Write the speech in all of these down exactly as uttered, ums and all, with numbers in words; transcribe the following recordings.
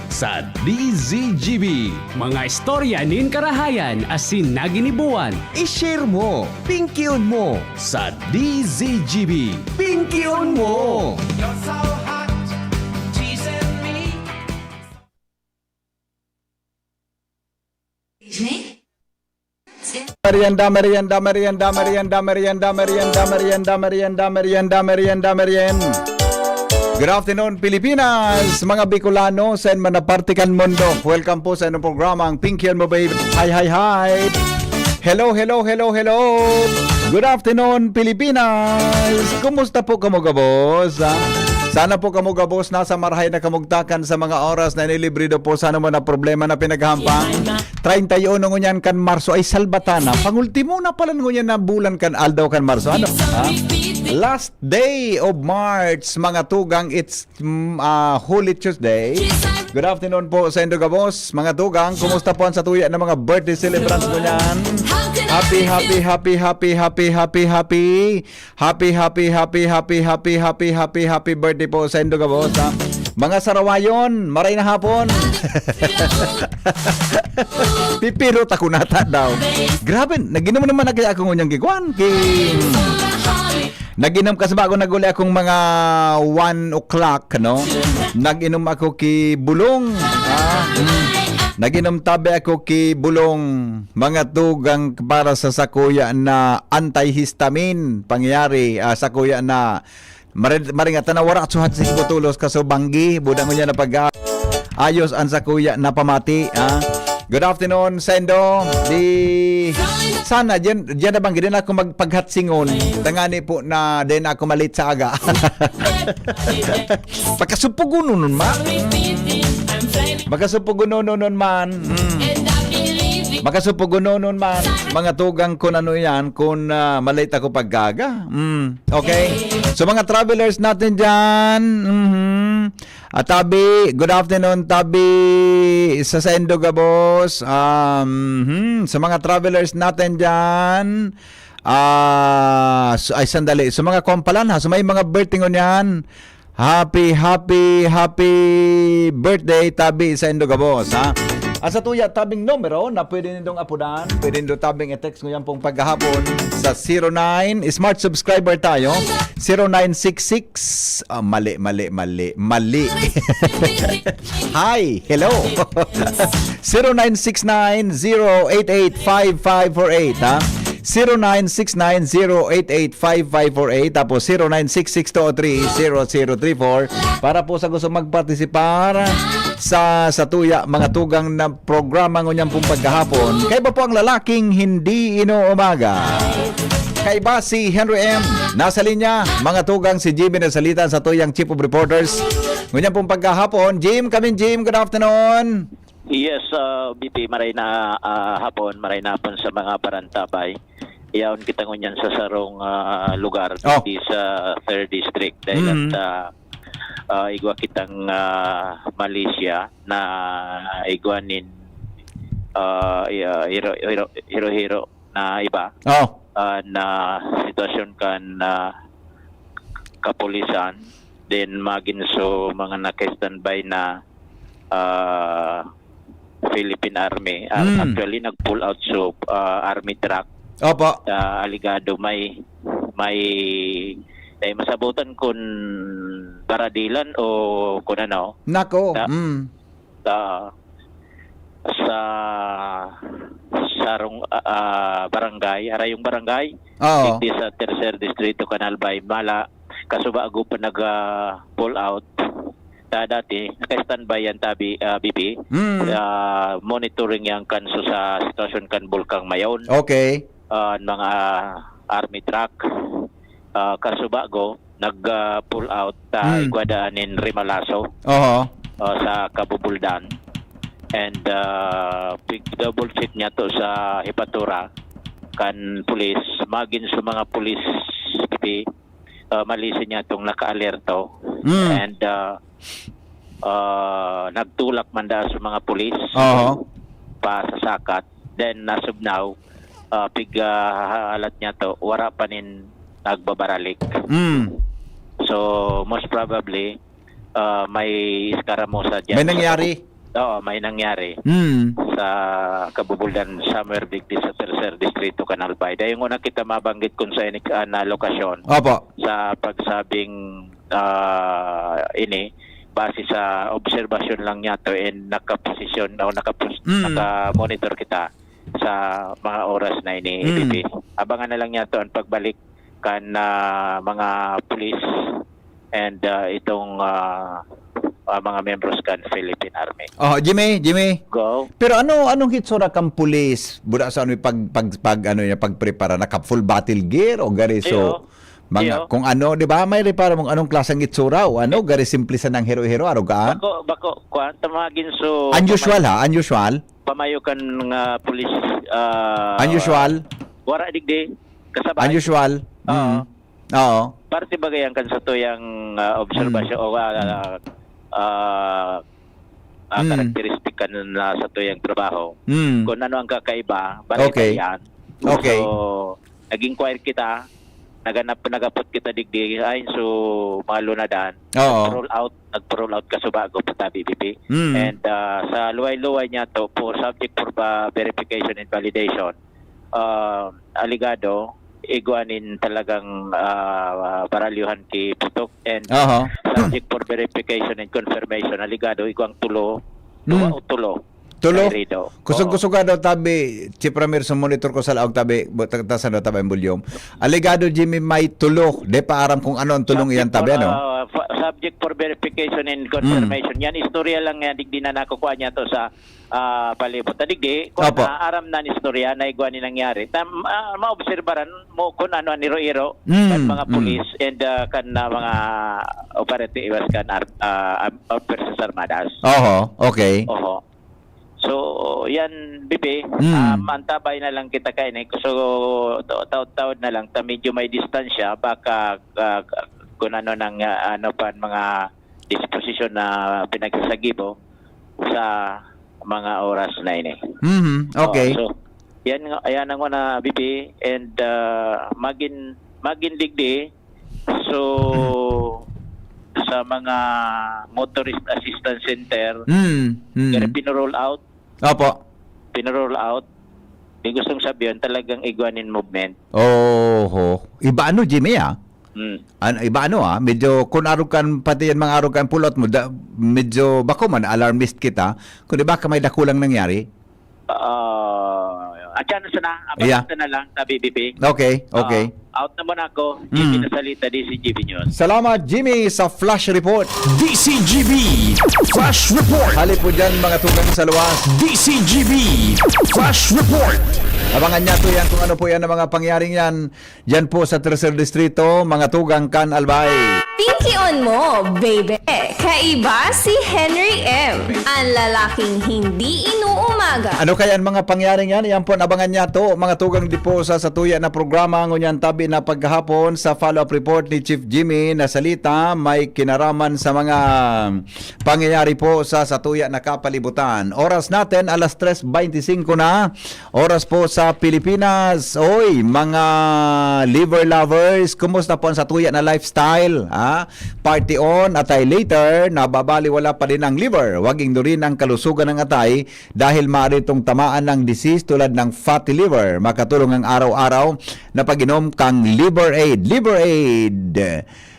sa D Z G B. Mga istorya nin karahayan asin naginibuan. I-share mo, pingkion mo sa D Z G B. Pingkion mo! You're so hot, teasing me. Merienda, merienda, merienda, merienda, merienda, merienda, merienda, merienda, merienda, merienda, merienda, merienda, merienda. Good afternoon, Pilipinas, mga Bicolano, sa man na parte kan mundo. Welcome po sa inyong programa, ang Pingkion Mo Babe. Hi, hi, hi. Hello, hello, hello, hello. Good afternoon, Pilipinas. Kumusta po kamo gabos, ha? Sana po kamo gabos nasa marahay na kamugtakan sa mga oras na inilibrido po sa ano man na problema na pinaghahampang. Treinta y uno ngunyan kan Marso ay salbatana. Pangultimo na pala ngunyan na bulan kan aldaw kan Marso. Ano? Ha? Last day of March, mga tugang, it's, mm, ah, Holy Tuesday. Good afternoon po sa indo gabos, mga tugang. Kumusta po ang satuya ng mga birthday celebrants ngunyan? Happy, happy, happy, happy, happy, happy, happy. Happy, happy, happy, happy, happy, happy, happy, happy birthday po sa indo gabos, ha? Mga sarawayon, maray na hapon. Pipirot ako nata daw. Grabe, nag-inom naman na kaya ako ngunyan kikwan. Ki... Nag-inom kasi ba ako, nag-uli akong mga one o'clock, no? Nag-inom ako ki Bulong. Ah, mm. Nag-inom tabi ako ki Bulong, mga tugang, para sa sakuya na antihistamine pangyayari, ah, sakuya na mare-, maringatan na wara suhat sa singko tulos kaso banggi, buda ngunyan na pag-, ayos ang sakuya na pamati, ah. Good afternoon, Sendo. Di sana, diyan, diyan na banggi, diyan ako magpaghatsingon. Tangani po na diyan ako malit sa aga. Pagkasupugunon nun, ma. Makasupugunon nun man. Mm. Makasupugunon nun man. Mga tugang kun ano yan, kun, ah, malate ako paggaga. Mm. Okay? So, mga travelers natin dyan, mhm. Ah, Tabi, good afternoon, Tabi, sa saindo gabos. Um, hmm, sa mga travelers natin dyan, ah, s-, ay, sandali. Sa mga kuwan palan, ha, sa may mga birthday ngunyan, happy, happy, happy birthday, Tabi, saindo gabos, ha? At sa tuya, Tabing numero na pwede nindong apudan, pwede nindo Tabing i-text ngunyan pong paghahapon sa zero nine, smart subscriber tayo, zero nine six six, ah, mali, mali, mali, mali. Hi, hello. Zero nine six nine, zero eight eight five five four eight, ha? Zero nine six nine, zero eight eight five five four eight, tapos zero nine six six two three zero zero three four. Para po sa gusto magpartisipar sa, sa tuya, mga tugang na programa ngunyan pong pagkahapon. Kaiba po ang lalaking hindi inuumaga. Kaiba si Henry M. Nasa linya, mga tugang si Jimmy na salita sa tuyang Chief of Reporters. Ngunyan pong pagkahapon, Jim, kami Jim, good afternoon. Yes, ah, B P, maray na, ah, hapon, maray na hapon sa mga parantabay. Yaon kita ngunyan sa sarong, ah, lugar, Oh. digdi sa third district. Dahil Mm. at, ah, ah, igwa kitang, ah, Malaysia na igwa nin, ah, i-, ah, hiro-, hiro-, hiro-hiro na iba. Oh. Ah, na sitwasyon kan, ah, kapulisan. Then, magin so mga naka-standby na, ah, Philippine Army. Ah, Mm. actually, nag-pull out so, ah, army truck. Opo. Ah, alegado may, may, may masabutan kun baradilan o kun ano. Nako, Ta-, mm. ta-, sa sarong, ah, ah, barangay, harayong barangay, Oo. digdi sa Tercer Distrito, Canal Bay, Mala, kasubago pa nag, ah, pull out. Ta dati, naka-standby yan, Tabi, ah, B P. Mm. Ah, monitoring yan kan so sa sitwasyon kan Bulkang Mayon. Okay. Ah, mga army truck, ah, kasubago, nag, ah, pull out ta Mm. igwa daan nin Rimalaso, Oho. ah, sa Kabubuldan. And, ah, pig-double check niya to sa hipatura kan pulis, magin sa mga pulis, P P, ah, malisi niya tong naka-alerto. Mm. And, ah, ah, nagtulak man da sa mga pulis Oho. pa sa sakat. Then, as of now, ah, pig, ah, hahalat niya to, wara pa nin nagbabaralik. Mm. So, most probably, ah, may eskaramusa dyan May sa nangyari? kabub-, oo, may nangyari Hmm. sa Kabubuldan, somewhere digdi sa Tercer Distrito, Canal Bay. Dahil yung una kita mabanggit kung saan ik-, ah, na lokasyon Opo. sa pagsabing, ah, ini, base sa obserbasyon lang niya to and nakaposisyon o nakapos-, Mm. naka-monitor kita sa mga oras na ini, Mm. A B P. Abangan na lang niya to ang pagbalik kan, ah, mga pulis and, ah, itong, ah, ah, mga membros kan Philippine Army. Oh, Jimmy, Jimmy. Go. Pero ano, anong hitsura kang pulis? Buda sa ano, pag, pag, pag, ano niya, pagprepara, naka full battle gear o gari? So, Iyo. mga, Iyo. kung ano, di ba? May repara mong anong klaseng itsura o ano, gari simple sa nang hero-hero, arugaan? Bako, bako, kuwan, tamagin so, Unusual, pamayo-, ha? Unusual? pamayo kan mga pulis, ah, Unusual? wara digdi, kasabay. Unusual? Oo. Mm. Oo. Parte bagay ang kan satuyang, ah, obserbasyon Mm. o, ah, Mm. ah, ah, Mm. karakteristik kan na satuyang trabaho. Mm. Kung ano ang kakaiba, bari Okay. yan. Okay. So, nag-inquire kita, naganap, nagapot kita digdi, ay, so, mga lunadan. Oo. Nag-roll out, nag-roll out kasubago, patabi, bibi. Mm. And, ah, sa luway-luway niya to, po, subject for, ah, verification and validation. Ah, alegado, igwa nin talagang, ah, baralyuhan ki putok and Aha. subject for verification and confirmation, alegado, igwang tulo, duwa Mm. o tulo Tulo? na herido. Kusog-kusog Oo. ka daw, tabi, Chief Ramir, sa monitor ko sa laog, tabi, bu-, ta-, tasan daw, tabi, ang volume. Alegado, Jimmy, may tulo. Di pa aram kung ano ang tulong Subject iyan, tabi, for, ano? ah, fa-, subject for verification and Mm. confirmation. Yan, istorya lang yan, digdi na nakukuha niya to sa ah, palibot. Tadigdi, kung Opo. naaram na an istorya na igwa ni nangyari, tam-, ah, maobserbaran mo kung ano an iro-iro Mm, kan mga mm. pulis and, ah, kan, ah, mga operative kan ar-, ah, am-, ah, Fuerzas Armadas. Oho, okay. Oho. So, yan, Bibi, Mm. ah, mantabay na lang kita kaini. So, ta-, taod-taod na lang, ta medyo may distansya, baka, ah, kung ano nang, ah, ano pa, mga disposisyon na pinagsasagibo sa mga oras na ini. Mhm, okay. Oh, so, yan nga, ayan ang una, B P, and, ah, magin, magin digdi. So, sa mga motorist assistance center, Mm, mm. kaya pinroll out, Opo. pinroll out, di gustong sabihin, talagang igwa nin movement. Oho. Iba ano, Jimmy, ah? Hmm. Ano, iba ano, ah? Medyo, kung arog kan, pati yan mga arog kan pull-out mo, da-, medyo, bako man, alarmist kita. Kung di ba ka may dakulang nangyari? Ah, atyan na sana, abang Yeah. na lang, tabi, B P. Okay, okay. Ah, out na muna ako. Mm. Jimmy Nasalita, D C G B News. Salamat, Jimmy, sa Flash Report. D C G B Flash Report. Hali po dyan, mga tugang sa luwas. D C G B Flash Report. Abangan niya to yan kung ano po yan ang mga pangyaring yan. Diyan po sa Tercer Distrito, mga tugang kan Albay. Pinkion mo, baby! Kaiba si Henry M, ang lalaking hindi inuumaga. Ano kaya ang mga pangyaring yan? Yan po, abangan niya to, mga tugang di po sa satuya na programa. Ngunyan tabi na pagkahapon sa follow-up report ni Chief Jimmy Nasalita, may kinaraman sa mga pangyayari po sa satuya na kapalibutan. Oras natin, alas tres beintisinko na. Oras po sa Pilipinas. Oy, mga liver lovers, kumusta po ang satuya na lifestyle? Ha? Party on, atay later, nababaliwala pa din ang liver. Huwag indurin ang kalusugan ng atay dahil maaari itong tamaan ng disease tulad ng fatty liver. Makatulong ang araw-araw na pag-inom kang Liver Aid. Liver Aid!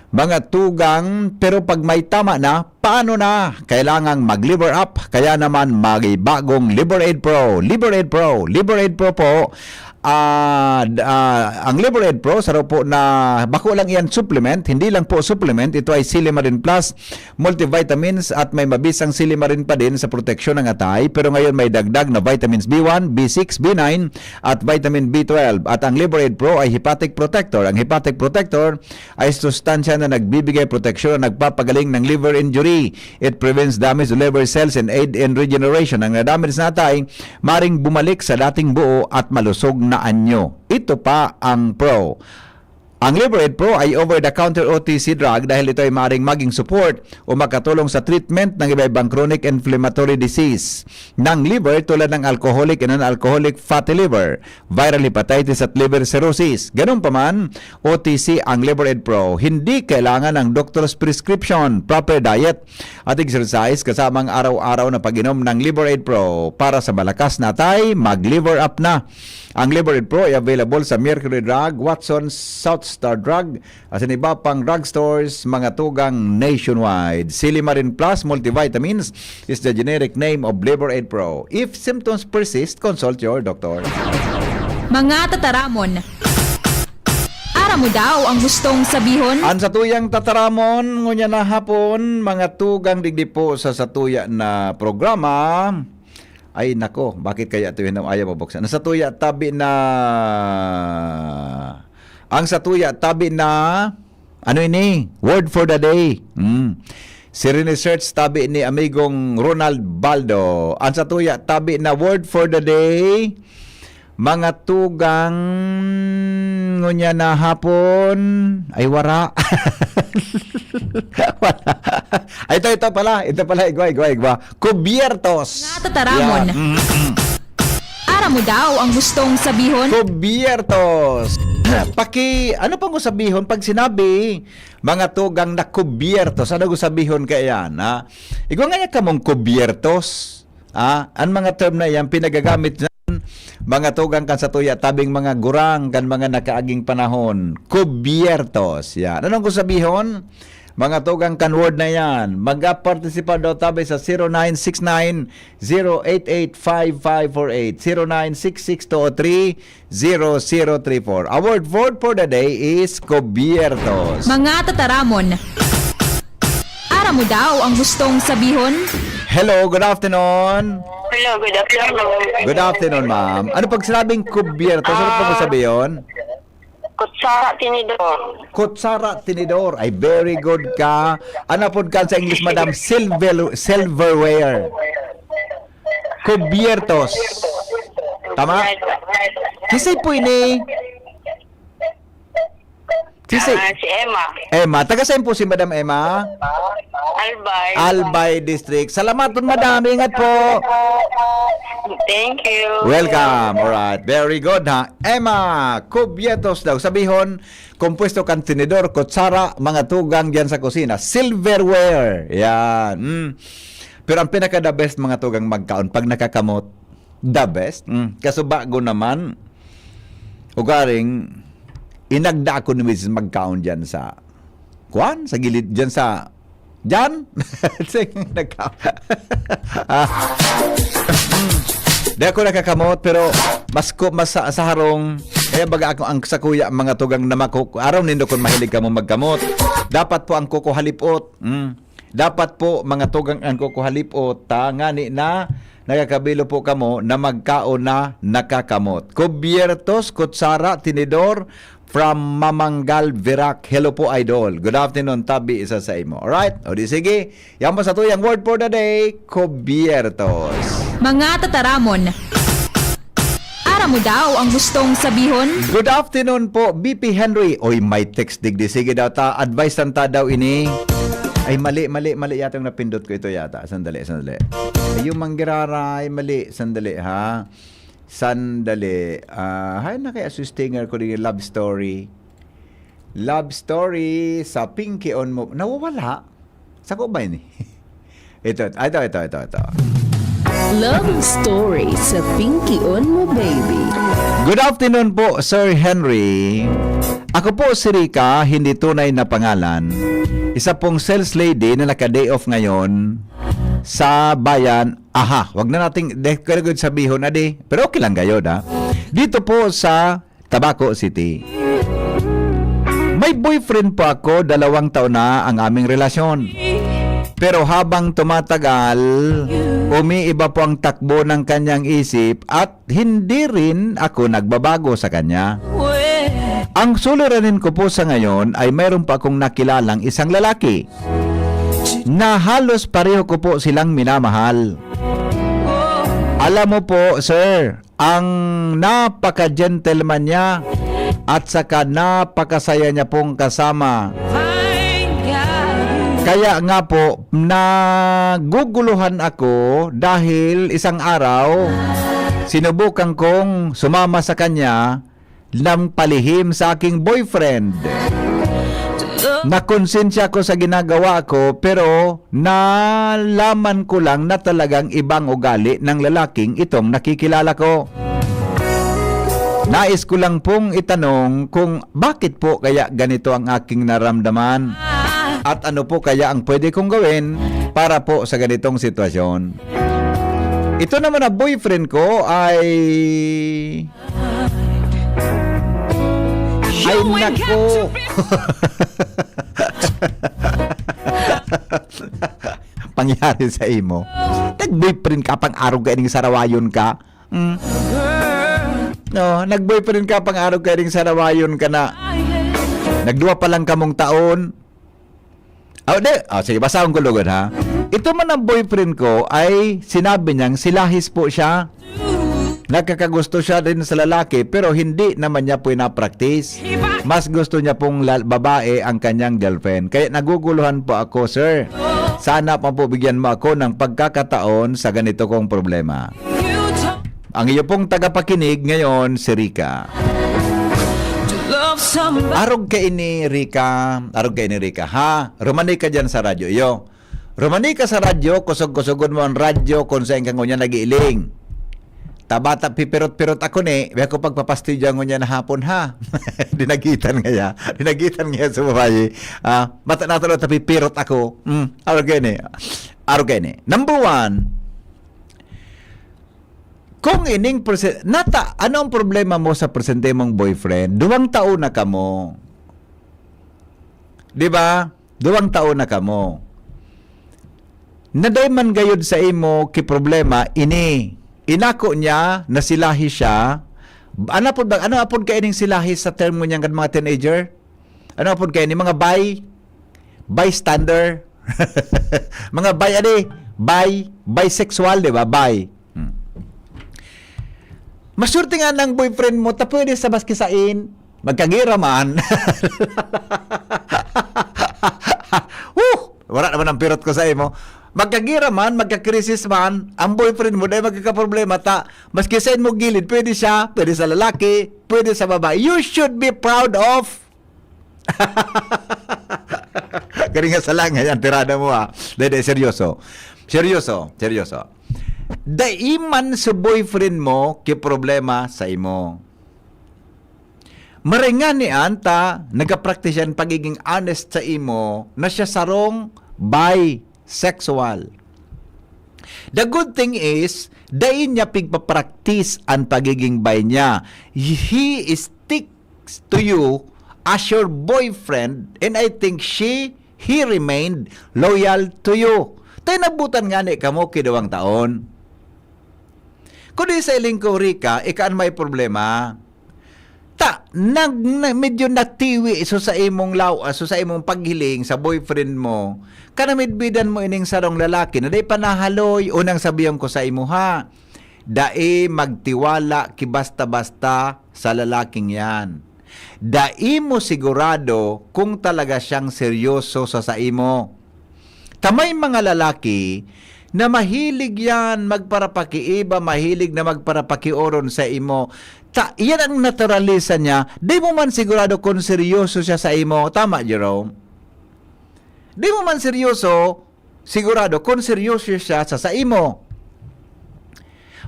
Mga tugang, pero pag may tama na, paano na? Kailangang mag-liver up, kaya naman may bagong Liver Aid Pro. Liver Aid Pro, Liver Aid Pro po. Ah, d-, ah, ang Liver Aid Pro, saro po na bako lang iyan supplement, hindi lang po supplement, ito ay Silimarin Plus, multivitamins at may mabisang silimarin pa din sa proteksyon ng atay, pero ngayon may dagdag na vitamins B one, B six, B nine at vitamin B twelve. At ang Liver Aid Pro ay hepatic protector. Ang hepatic protector ay sustansya na nagbibigay proteksyon na nagpapagaling ng liver injury. It prevents damage to liver cells and aid in regeneration. Ang na-damage na atay, maring bumalik sa dating buo at malusog na anyo. Ito pa ang pro. Ang Liver Aid Pro ay over-the-counter O T C drug dahil ito ay maaaring maging support o makatulong sa treatment ng iba-ibang chronic inflammatory disease ng liver, tulad ng alcoholic and non-alcoholic fatty liver, viral hepatitis at liver cirrhosis. Ganun pa man, O T C ang Liver Aid Pro. Hindi kailangan ng doctor's prescription, proper diet at exercise, kasama ang araw-araw na pag-inom ng Liver Aid Pro. Para sa malakas na atay, mag-Liver Up na. Ang Liver Aid Pro ay available sa Mercury Drug, Watson's, South Star Drug, asin iba pang drugstores, mga tugang nationwide. Silimarin Plus Multivitamins is the generic name of Liver Aid Pro. If symptoms persist, consult your doctor. Mga tataramon. Aram mo daw ang gustong sabihon? An satuyang tataramon, ngunyan na hapon, mga tugang digdi po sa satuya na programa. Ay nako, bakit kaya ito yun ang ayaw mabuksan? Ang satuya tabi na... Ang satuya tabi na... Ano ini? Word for the day. Hmm. Si Research tabi ni amigong Ronald Baldo. Ang satuya tabi na word for the day, mga tugang, ngunyan na hapon, ay wara. Wala. Ay, ito, ito pala. Ito pala, igwa, igwa, igwa. Kubiertos. Mga tataramon. Yeah. Mm, mm. Aram mo daw ang gustong sabihon? Kubiertos. Paki, ano pa mo sabihon pag sinabi, mga tugang na kubiertos? Ano ko sabihon kaya yan, ha? Igwa nga niya kamong kubiertos. Ah, ang mga term na yan, pinagagamit na mga tugang kan satuya, tabing mga gurang kan mga nakaaging panahon. Kubiertos. Yan. Anong ko sabihon? Mga tugang kan word na yan. Mag-participar daw tabi sa zero nine six nine, zero eight eight, five five four eight, zero nine six six two oh three, zero zero three four. Our word for the day is kubiertos. Mga tataramon. Aram mo daw ang gustong sabihon? Hello, good afternoon. Hello, good afternoon. Good afternoon, ma'am. Ano pag sinabing kubiertos? Ano pag sabihin? Kutsara, tinidor. Kutsara, tinidor. Ay, very good ka. Ano po ka sa English, madam? Silver, silverware. Kubiertos. Tama? Kisay po ini? Kisay? Ah, si Emma. Emma. Taga saan po si Madam Emma? Albay. Albay District. Salamat po, madam. Ingat po. Thank you. Welcome. Alright. Very good, ha? Emma, kubiertos daw. Sabihon, kompuesto kan tinidor, kutsara, mga tugang diyan sa kusina. Silverware. Yan. Mm. Pero ang pinaka the best, mga tugang, magkaon pag nakakamot. The best. Mm. Kaso bago naman, ugaring, inagda ako ni Misis magkaon diyan sa, kwan, sa gilid, diyan sa, diyan? Sige, nagka-, ah. Di ako nakakamot, pero mas ko, mas sa, sa harong, kaya baga ako ang sa kuya, mga tugang na mako, araw nindo kung mahilig kamo magkamot. Dapat po ang kuko halipot. Mm. Dapat po, mga tugang ang kuko halipot, ta, ngani na nakakabilo po kamo na magkaon na nakakamot. Kubiertos, kutsara, tinidor, from Mamanggal, Virac. Hello po, idol. Good afternoon, tabi isa sa imo. Alright? O di sige, yan po sa tuyang word for the day, kubiertos. Mga tataramon. Aram mo daw ang gustong sabihon? Good afternoon po, B P Henry. Oy, may text digdi. Sige daw ta, advice lang ta daw ini. Ay, mali, mali, mali yata yung napindot ko ito yata. Sandali, sandali. Ay, yung manggiraray, mali. Sandali, ha? Sandali. Ah, hay na kaya si Stinger ko din yung love story. Love story sa Pinky on mo. Nawawala? Sako ba ini? Ito, ito, ito, ito, ito. Love Story sa Pinky on mo, baby. Good afternoon po, Sir Henry. Ako po si Rica, hindi tunay na pangalan. Isa pong sales lady na naka-day off ngayon sa bayan. Aha, wag na nating de-, kaya ko sabihon na di. Pero okay lang gayod, ha. Dito po sa Tabaco City. May boyfriend po ako, dalawang taon na ang aming relasyon. Pero habang tumatagal, umiiba po ang takbo ng kanyang isip at hindi rin ako nagbabago sa kanya. Ang suliranin ko po sa ngayon ay mayroon pa akong nakilalang isang lalaki na halos pareho ko po silang minamahal. Alam mo po, sir, ang napaka-gentleman niya. at saka napakasaya niya pong kasama. Kaya nga po, naguguluhan ako dahil isang araw, sinubukan kong sumama sa kanya ng palihim sa aking boyfriend. Nakonsensya ako sa ginagawa ko, pero nalaman ko lang na talagang ibang ugali ng lalaking itong nakikilala ko. Nais ko lang pong itanong kung bakit po kaya ganito ang aking naramdaman? At ano po kaya ang pwede kong gawin para po sa ganitong sitwasyon? Ito naman na boyfriend ko ay... Ay, nako! Pangyari sa imo. Nag-boyfriend ka, pang-arog ka, ining sarawayon ka. Mm. No, nag-boyfriend ka, pang-arog ka, ining sarawayon ka na. Nagduwa pa lang kamong taon. Oh, di. Oh, sige, basahon ko lugod, ha. Ito man ang boyfriend ko ay sinabi niyang si Lahis po siya. Nagkakagusto siya din sa lalaki, pero hindi naman niya po pina-practice. Mas gusto niya pong la-, babae ang kanyang girlfriend. Kaya naguguluhan po ako, sir. Sana pa po bigyan mo ako ng pagkakataon sa ganito kong problema. Ang iyo pong tagapakinig ngayon, si Rica. Arog ka ini, Rica. Arog ka ini, Rica, ha? Rumani ka dyan sa radyo, iyo. Rumani ka sa radyo, kusog-kusogon mo ang radyo kung saan ka ngunyan nag-iiling. Tabata, pipirot-pirot ako ni, biya ko pagpapastidya ngunyan na hapon, ha? Dinagitan ngaya. Dinagitan ngaya sa babayi. Ah, bata na talo, tapipirot ako. Mm, arog ka ini. Arog ka ini. Number one, kung ining prese-, nata, ano ang problema mo sa presente mong boyfriend? Duwang taon na kamo. Di ba? Duwang taon na kamo. Naday man gayod sa imo ki problema ini. Inako niya na si Lahis siya. Ano apod ba, ano apod kaining si Lahis sa term ngunyan kan mga teenager? Ano apod kaini? Mga bi-, bystander? Mga bi, ano eh? Bi-, bisexual, di ba? Bi. Hmm. Masurti nga ng boyfriend mo, ta pwede sa maski sain, magkagira man. Huh! Wala naman ang pirot ko sa imo. Magkagira man, magkakrisis man, ang boyfriend mo, dahil magkakaproblema, ta, maski sain mo gilid, pwede siya, pwede sa lalaki, pwede sa babae. You should be proud of Galing nga sa lang, yan, tirada mo, ah. Dai, dai, seryoso. Seryoso, seryoso. Dai man sa boyfriend mo ki problema sa imo. Maray ngani an ta, nagapractice yan pagiging honest sa imo na siya sarong bisexual. The good thing is, dai niya pigpapractice an pagiging bi niya. He is stick to you as your boyfriend, and I think she, he remained loyal to you. Tay nabutan ngani kamo ki duwang taon. Kundi sa iling ko, Rica, ika an may problema. Ta, nag-, na, medyo natiwi so sa imong law-, ah, so sa imong paghiling sa boyfriend mo, kanamidbidan mo ining sarong lalaki na dai pa nahaloy, unang sabihan ko sa imo, ha. Dai magtiwala ki basta-basta sa lalaking yan. Dai mo sigurado kung talaga siyang seryoso sa saimo. Ta may mga lalaki na mahilig yan magparapakiiba, mahilig na magparapakioron sa imo. Ta, yan ang naturalisa niya. Di mo man sigurado kung seryoso siya sa imo. Tama, Jerome? Di mo man seryoso, sigurado kung seryoso siya sa, sa imo.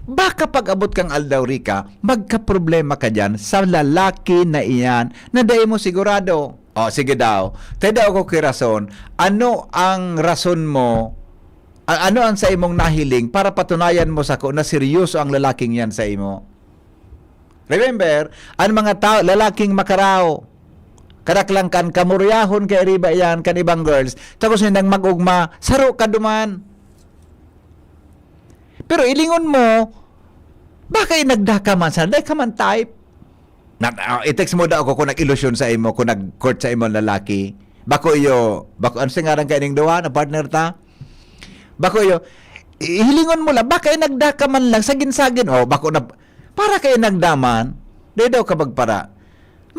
Baka pag-abot kang aldaw, Rica, magkaproblema ka diyan sa lalaki na iyan na dai mo sigurado. O, sige daw. Tay daw ako ki rason. Ano ang rason mo? A-, ano ang sa imong nahiling para patunayan mo sako na seryoso ang lalaking yan sa imo? Remember, ang mga tao, lalaking makaraw, kadaklan kan kamuryahon kay riba yan, kan ibang girls, tapos nindang mag-ugma, saro ka duman. Pero ilingon mo, baka inagda ka man, sa dai ka man type. Na, ah, i-text mo daw ako kung nag-ilusyon sa imo, kung nag-court sa imo ang lalaki. Bako iyo, bako, ano sa ngaran kaining duwa na partner ta? Bako iyo, i-, hilingon mo lang, baka inagda ka man lang, sagin-sagin, o, bako na, para kay inagda man, dai daw ka magpara.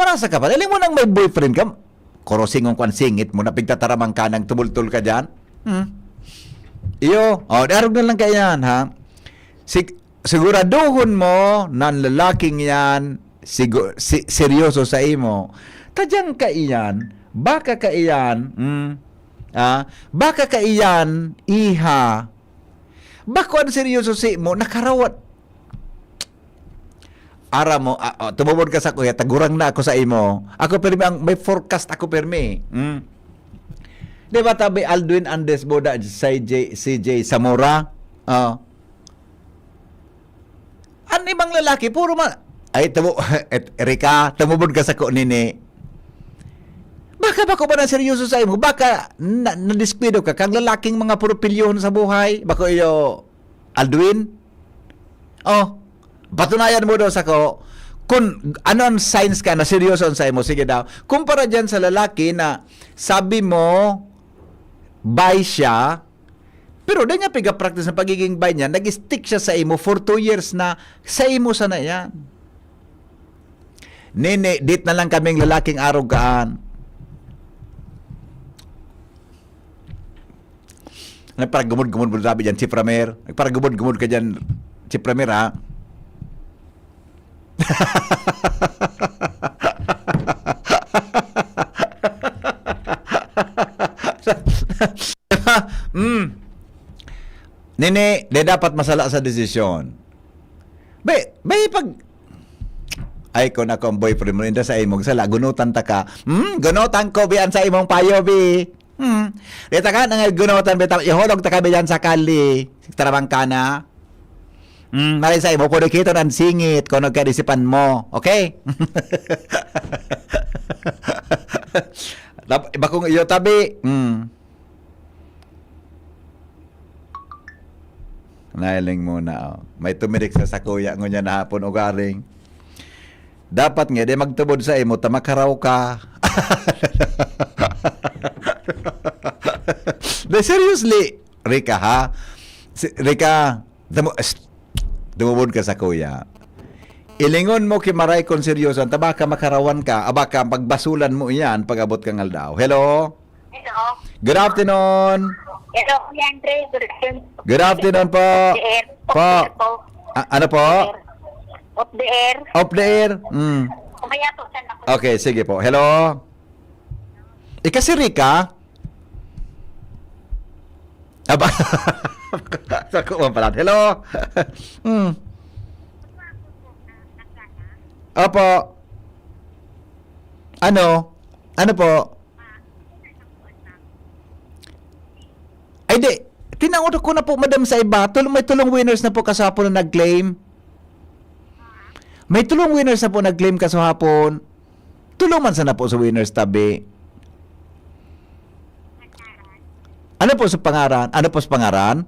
Marasa ka pa. Dali mo nang may boyfriend ka. Kurosingon ko an singit mo na pigtataraman ka nang tumultol ka diyan. Hmm? Iyo, oh, darog na lang kaiyan, ha? Sig-, siguraduhon mo na an lalaking yan sigu-, si-, seryoso sa imo. Tadyan kaiyan, baka kaiyan, hmm, ah, baka kaiyan, iha, bako an seryoso sa imo, nakarawat. Aram mo, ah, oh, tumubod ka sa kuya, tagurang na ako sa imo. Ako pirmi ang may forecast ako pirmi. Hmm. Di ba tabi Aldwin Andes Boda, C J, C J Zamora? Oh. An ibang lalaki, puro ma-, ay, tumu-, et-, Erika, tumubod ka sa ko nini. Baka ba ko ba na seryoso sa imo? Baka na, nadiskwido ka kang lalaking mga puro pilyohon sa buhay? Bako iyo, Aldwin? Oh, patunayan mo daw sa ko kung ano ang signs ka na seryoso sa imo. Sige daw. Kumpara dyan sa lalaki na sabi mo, bi siya, pero di niya piga-practice ang pagiging bi niya, nag-stick siya sa imo for two years na, sa imo sana yan. Nini, dit na lang kaming lalaking arog kaan. Nagparagumod-gumod mo sabi dyan, Chief Ramer. Nagparagumod-gumod ka dyan, Chief Ramer, ha? Mm. Nini, di dapat masala sa desisyon. Be, be, pag, ay, kung ako ang boyfriend mo, inda sa imong sala, gunutan ta ka. Hmm, gunutan ko, bi, an sa imong payo, bi. Hmm. Di ta ka, nang gunutan, bi, ta-, ihulog ta ka, bi, dyan sa kali. Tarabang ka na. Hmm, maray sa imo, kung nakita ng singit, kung nagkaisipan mo. Okay? Tap-, iba kong iyo tabi. Hmm. Nailing muna, oh. May tumirik sa sakuya, ngunyan na hapon, ugaring. Dapat nga, di magtubod sa imo, ta makaraw ka. Di, seriously, Rica, ha? Si, Rica, tumu-, est-, tumubod ka sa kuya. Ilingon mo ki Maray kung seryoso, ta baka makarawan ka, a, baka pagbasulan mo iyan pag-abot kang aldaw. Hello? Hello. Good afternoon. Hello, Kuya Andre. Good afternoon. Good afternoon po. Off the air. Po. Off the air po. A-, ano po? Off the air. Off the air. Off the air. Mm. Kumaya po, saan ako? Okay, sige po. Hello? Ika si Rica? Aba, sa ko man pala. Hello? Mm. Opo. Ano? Ano po? Ay, di. Tinangod ko na po, madam, sa iba. Tul-, may tulong winners na po kasapon na nag-claim. May tulong winners na po nag-claim kasapon. Tulong man sana po sa winners tabi. Ano po sa pangaran? Ano po sa pangaran?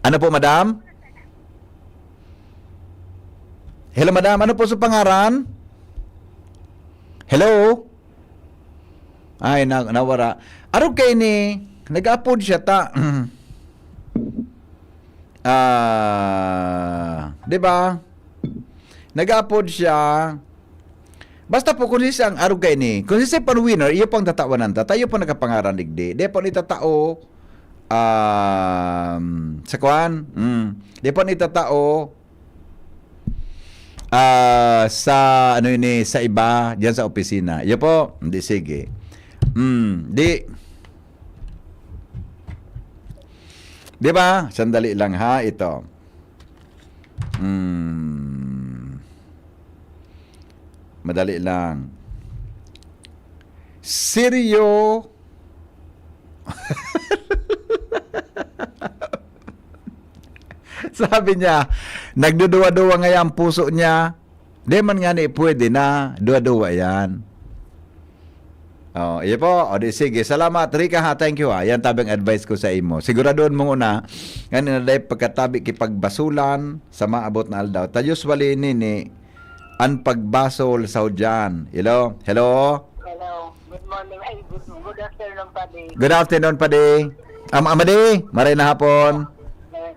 Ano po, madam? Hello, madam. Ano po sa pangaran? Hello? Ay, na-, nawara. Arog kay ni, nag-upload siya ta. Ah, di ba? Nag-upload siya. Basta po, kung sisay ang arog kay ni, kung sisay pang winner, iyo pang tatawanan ta, tayo po nakapangaran digdi. Di po ni tatao, um, sa kwan? Mm. Di po ni tatao, ah, sa, ano yun eh, sa iba, diyan sa opisina. Iyo po, hindi, sige. Mm, di, di ba? Sandali lang ha, ito. Hmm. Madali lang. Seryo? Sabi niya, nagduduwa-duwa ngayon ang puso niya. Di man nga ni pwede na duwa-duwa yan. Oh, iyo po. O di sige. Salamat, Rica, ha. Thank you, ha. Yan tabi ang advice ko sa imo. Siguraduhon mo nguna, ngani na dai pagkatabi ki pagbasulan sa maabot na aldaw. Ta usually nini, an pagbasol sa hudyan. Hello? Hello? Hello. Good morning. Ay, good, good afternoon, Padi. Good afternoon, Padi. Am-, Amadi, maray na hapon. Eh,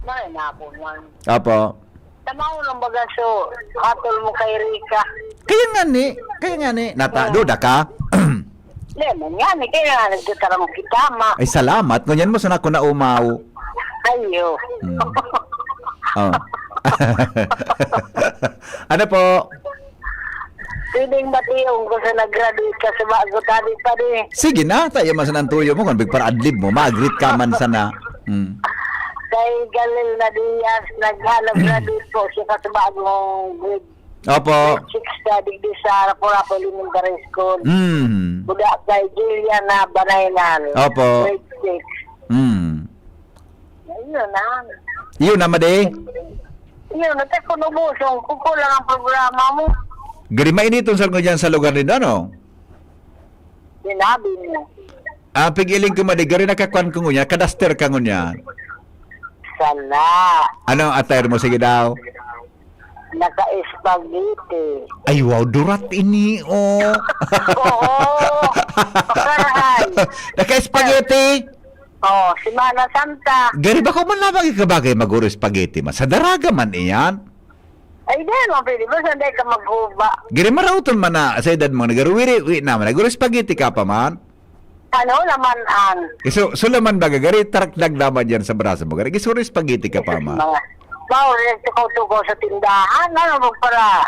maray na hapon, man. Apo. Tamaw lang baga so, hatol mo kay Rica. Kaya nga ni, kaya nga ni. Nata, Hmm. duda ka? Di man nga ni, kaya nga nagtatarang kita, ma. Ay, salamat. Ngunyan mo sana ako naumaw. Ayo. Hmm. Oh. Ano po? Pwedeng batiyon ko sa nag-graduate ka sa bago, tabi pa di. Sige na, tayo man sana ang tuyo mo. Kung big para adlib mo, mag-greet ka man sana. Hmm. Kay Galil na Diaz, nag-, ah, nag-graduate po siya sa bagong grade Opo. grade six sa digdi sa Rapu-Rapu Elementary School. Mm. Buda kay Juliana Banaynan, Opo. grade six. Mm. Ayun na. Yun na, madi. Yun, nagkakunubusong. Kukulang ang programa mo. Gari mainiton sa ngunyan sa lugar nindo, ano? Sinabi mo. Ah, pigiling ko, madi. Gari nakakwan ko ngunyan. Kadaster ka ngunyan. Sala. Ano ang attire mo? Sige daw. Naka-spaghetti. Ay, wow, durat ini, oh. Oo. Pakarahay. Naka-spaghetti? Oh, Semana Santa. Gari, bako man lamang ikabagay mag-uro spaghetti, ma. Sa daraga man iyan. Ay, di, no, pwede ba? Saan di ka maghuba? Gari, marauton man na sa edad mo, nagaruwiri-wi naman. Nag-uro spaghetti ka pa man? Ano, laman-an. Eh, so, so laman ba, gari, tarakdag naman yan sa braso mo. Gari, gisuro spaghetti ka pa man. Mga, bawal yung tukaw-tukaw sa tindahan. Ano, magpara?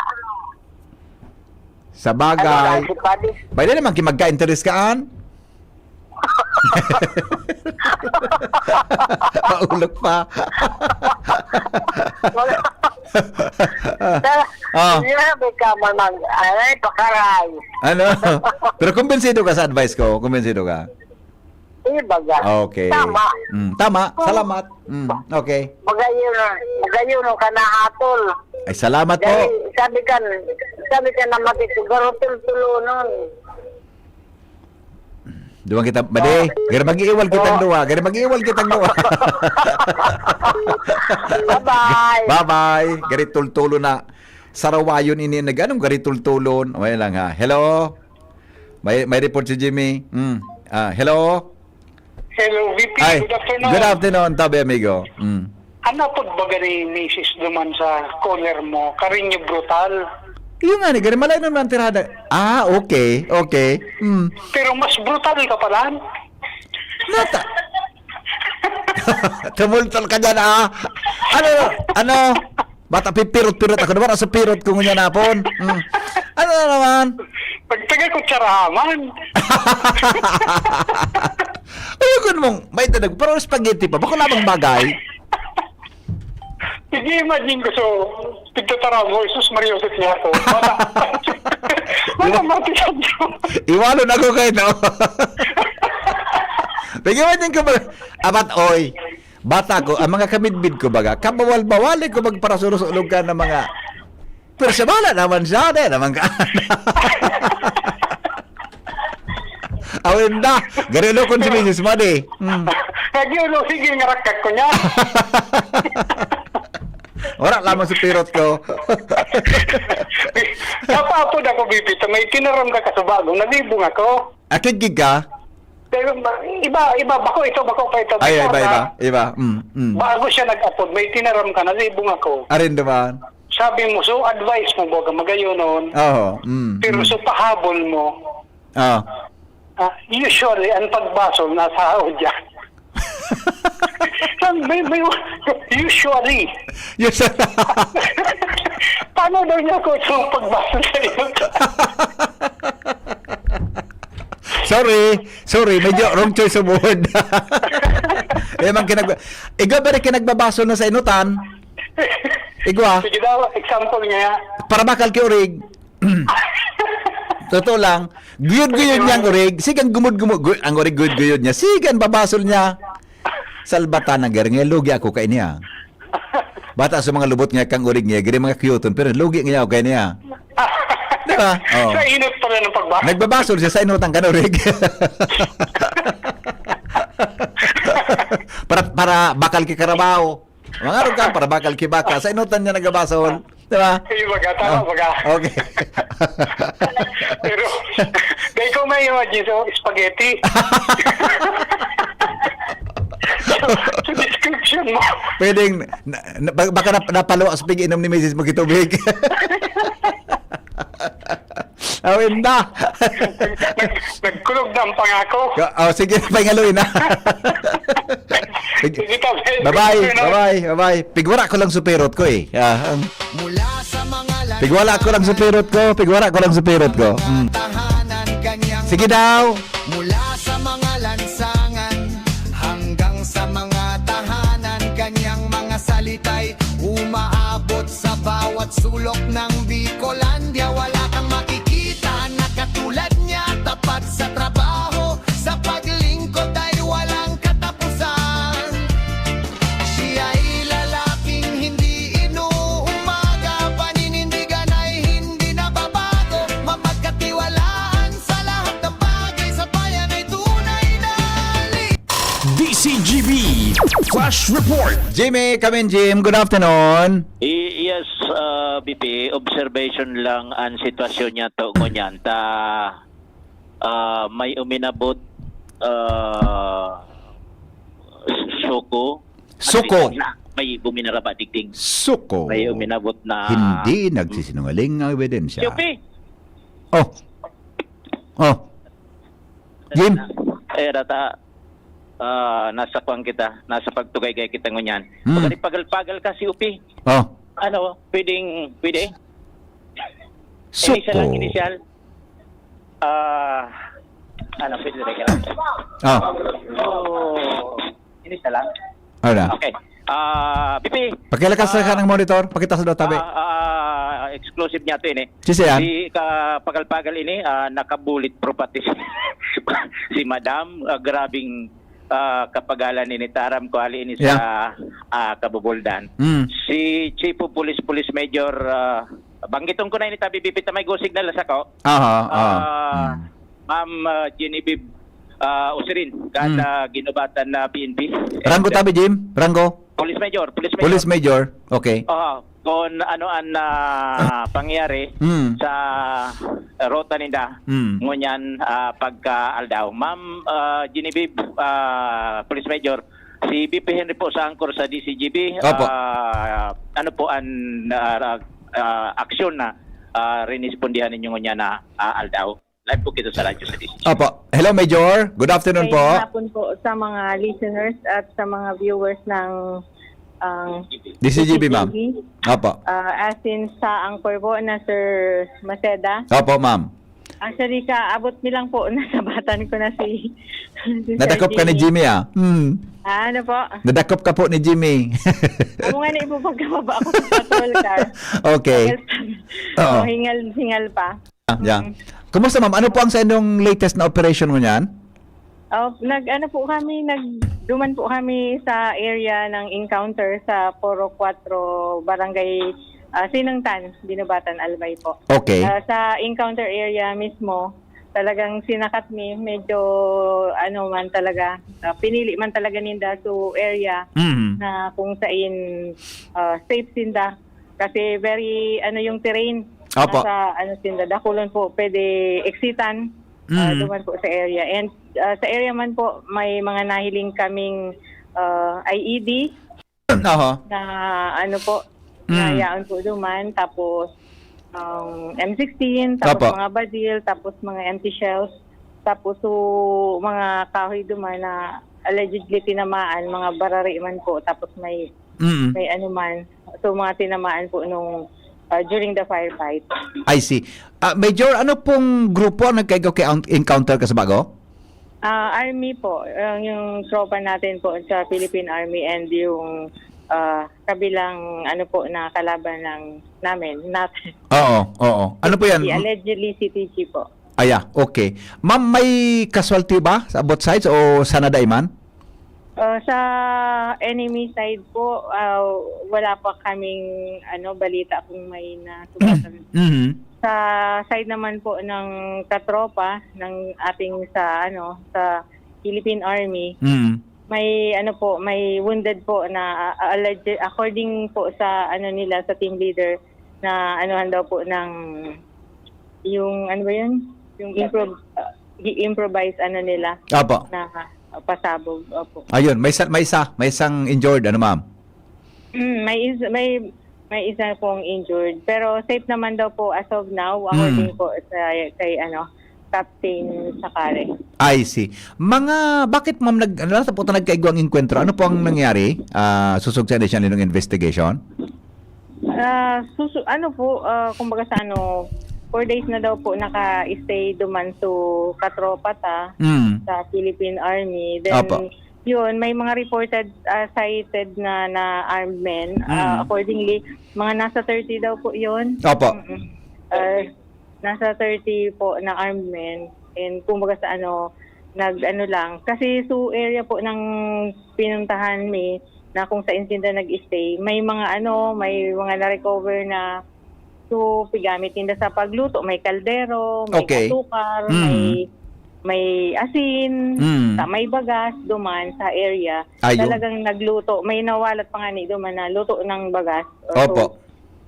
Sa bagay. Ano, si Padi? Pwede naman, kimagka-interes ka, an? Maulog pa. Wala. Ah. Grabe ka man mag-, aray, pakaray. Ano? Pero kumbinsido ka sa advice ko? Kumbinsido ka? Ibaga. Okay. Tama. Mm, tama. Oo. Salamat. Mm, okay. Magayon, magayon ka na hatol. Ay, salamat po. Dahil sabi ka, sabi ka na mati, siguro tultulonon. Duwang kita, bade, gari mag-iiwal kitang duwa, gari mag-iiwal kitang duwa. Bye-bye. Bye-bye. Gari tultulo na. Sarawayon ini nag-, anong gari tultulon? Okay lang ha. Hello? May, may report si Jimmy. Mm. Ah, hello? Hello, V P. Ay, good afternoon. Good afternoon, tabi amigo. Mm. Ano po ba gani misis duman sa caller mo? Carreño Brutal. Iyo nga ni, gari malay naman ang tirada. Ah, okay, okay. Mm. Pero mas brutal ka pala. Nata. Tumultol ka dyan, ah. Ano, ano? Bata, pipirot-pirot ako naman. Asa pirot ko ngunyan napon? Mm. Ano na naman? Pagtaga ko, tsaraman. Ayoko namang may dadag, pero spaghetti pa. Bako lamang bagay. Sige, imagine ko, so, pigtatara mo, Jesus Maria Joseph niya ako. Bata, bata, Martin Sancho. Iwalon ako kayo, no? Sige, imagine ko ba? Abat, oy. Bata ko, ang mga kamidbid ko, baga, kabawal-bawal ko magparasurusulog ka ng mga, pero siya, bala naman siya, di naman ka. Awin da, gari lo kon si misis mo, di. Hmm. Lagi ulo, sige, ngarakak ko niya. Wala lamang sa pirot ko. Napaapod ako, Bibito. May tinaram ka kasubago. Nalibong ako. Akid gid ka? Pero ba, iba, iba. Bako ito, bako pa ito. Ay, Before iba, na, iba, iba. Mm, mm. Bago siya nag-apod, may tinaram ka, nalibong ako. Arin naman. Sabi mo, so advice mo, baga magayon noon. Oo, mm, Pero mm. so pahabol mo, Ah. ah, usually, ang pagbasol nasa audience. Sabi, may, may, usually. Yes, sir. Paano daw niya ako itong pagbasol sa iyo? Sorry. Sorry. Medyo wrong choice of word. Eh, man kinag-, igwa ba rin kinagbabasol na sa inutan? Igwa. Sige daw, example nga. Para bakal ki urig. Totoo lang. Guyod-guyod niya ang urig. Sige, ang gumud-gumud. Gu-, ang urig guyod-guyod niya. Sige, ang babasol niya. Salbatan na gari nga, lugi ako kaini, ah. Bata sa mga lubot nga kang urig niya, gari mga cute, pero lugi nga ako kaini, ah. Di ba? Oh. Sa inot pala ng pagba- Nagbabasol siya sa inutang kan urig. Para, para bakal ki karabaw. Mga rugang, para bakal ki baka. Sa inutan niya nagabasol. Di ba? Ay, baga, tama, Oh, baga. okay. Pero, dahil ko may imagine sa spaghetti. Sa description. Pwedeng, na, na, ba- baka nap- napaluwa sa pag-inom ni misis mo kitubig. Awin na. Nag- Nagkulog na ang pangako. Ka- Oh, sige, pahingaluin na. Sige. Sige, tabi. Bye-bye, Sige, bye-bye, bye-bye. Pigwara ko lang supirot ko eh. Ah, ang Mula sa mga Pigwala ko lang sa pirot ko, pigwala ko lang sa pirot ko. Mm. Tahanan kanyang Sige daw. Mula sa mga lansangan hanggang sa mga tahanan, kanyang mga salita'y umaabot sa bawat sulok ng Bicolandia. Wala kang makikita na katulad niya, tapat sa trabaho, sa paglingkod ay walang katapusan. Siya'y lalaking hindi inuumaga, paninindigan ay hindi nababago, mapagkatiwalaan sa lahat ng bagay, sa bayan ay tunay na li- D C G B Flash Report. Jimmy, come in, Jim. Good afternoon. I- yes, uh, B P, observation lang ang sitwasyon niya to ngunyan. Ta, ah, may uminabot, ah, suko. Suko. Ano, may buminaraba digding. Suko. May uminabot na Hindi nagsisinungaling ang ebidensya. Yupi! Oh. Oh. Jim. Eh, rata, ah, nasa kwan kita, nasa pagtugay-gay kita ngunyan. Hmm. Pagkaripagal-pagal ka, si Upi. Oh. Ano, pwedeng, pwede? Suko. Initial lang, initial. Ah, ano, pwede rin ka lang. Ah. So, initial lang. Ano? Okay. Ah, Pipi. Pakilakas Ah. ka ng monitor. Pakita sa daw tabi. Ah, ah, exclusive niya to ini. Sisi yan? Si kapagal-pagal ini, ah, naka-bulletproof pati si, si Madam. Ah, grabing, ah, kapagalan ini. Taram ko, ali ini sa, Yeah. ah, Kabubuldan. Mm. Si Chief of Police, Police Major, ah, banggiton ko na ini, tabi, Pipi, ta may go signal sa ko. Aha, aha. Ah, Mm. Ma'am, ah, Genevieve, ah, Usirin, kada Mm. ginubatan na P N P. Rango And, tabi, Jim? Rango? Police Major, Police Major. Police Major, okay. Oo, kung ano ang, ah, pangyayari Mm. sa ruta ninda, Mm. ngunyan, ah, pagka-aldaw. Ma'am, ah, Genevieve, ah, Police Major, si B P Henry po sa angkor sa D C G B. Opo. Ah, ano po ang, ah, ra-, ah, aksyon na, ah, rinispondihan ninyo ngunyan na, ah, aldaw? Live po kita sa radyo sa D C G. Opo. Hello, Major. Good afternoon po. Maayong hapon po sa mga listeners at sa mga viewers ng, ang D C G B, ma'am. D C G B. Opo. Ah, as in sa anchor po na Sir Maceda. Opo, ma'am. Actually, kaabot mi lang po, nasabatan ko na si, si Sir Nadakop ka ni Jimmy. Jimmy, ah. Hmm. Ah, ano po? Nadakop ka po ni Jimmy. Amo nga na, ibo pagkababa ako sa patrol car. Okay. Hingal pa. Oo. Oh, hingal, hingal pa. Ah, yeah. Mm. Kumusta, ma'am? Ano po ang sa inyong latest na operation ngunyan? Oh, nag-ano po kami, nagduman po kami sa area ng encounter sa Poro Cuatro, Barangay, ah, Sinangtan, Dinobatan, Albay po. Okay. Ah, sa encounter area mismo, talagang sinakat mi, medyo ano man talaga, ah, pinili man talaga ninda so area Mm. na kung sain, ah, safe sinda. Kasi very, ano, yung terrain. Opo. Nasa, ano, sinda, dakulon po, pwede exitan, ah, Mm. duman po sa area. And, ah, sa area man po, may mga nahiling kaming, ah, I E D Oho. na, ano po, Mm. na yaon po duman. Tapos, ang M sixteen, tapos Opo. mga badil, tapos mga empty shells. Tapos, so, mga kahoy duman na allegedly tinamaan, mga barari man po. Tapos may Mm. may ano man. So, mga tinamaan po nung, ah, during the firefight. I see. Ah, Major, ano pong grupo ang nagkaigo kay en-, encounter ka sa bago? Ah, Army po. Ang, yung tropa natin po sa Philippine Army and yung, ah, kabilang ano po na kalaban ng namin, natin. Oo, oo. Ano po yan? Si, allegedly, si T G po. Aya, okay. Ma'am, may casualty ba sa both sides o sana dai man? Ah, sa enemy side po, ah, wala pa kaming, ano, balita kung may nasugatan. Mhm. Sa side naman po ng katropa ng ating sa, ano, sa Philippine Army, Mhm. may, ano po, may wounded po na, ah, alleged, according po sa, ano, nila, sa team leader, na anuhan daw po ng, yung, ano ba yun? Yung improv-, ah, i-improvise, ano, nila Apo. na pasabog. Opo. Ayun, may isa, may isa, may isang injured, ano ma'am? Mm, may is may may isa pong injured, pero safe naman daw po as of now, according Mm. po sa kay ano, Captain Sakare. I see. Mga, bakit ma'am nag, ano, sa puta nagkaigwang engkwentro? Ano po ang nangyari? Ah, susog sa initial ninong investigation? Ah, susu ano po, ah, kumbaga sa ano, four days na daw po naka-stay duman, so katropa ta Mm. sa Philippine Army. Then, Opo. Yun, may mga reported, ah, sighted na, na armed men. Ah, Mm. Accordingly, mga nasa thirty daw po yun. Opo. Mm-mm. Ah, nasa thirty po na armed men. And kumbaga sa ano, nag-ano lang. Kasi so area po ng pinuntahan mi na kung saan sinda nag-stay, may mga ano, may mga na-recover na so pigamit ninda sa pagluto. May kaldero, may Okay. asukar, Mm. may may asin, Mm. sa may bagas, duman sa area. Ayun. Talagang nagluto. May nawalat pa nga ni duman na luto ng bagas. Uh, Opo. So,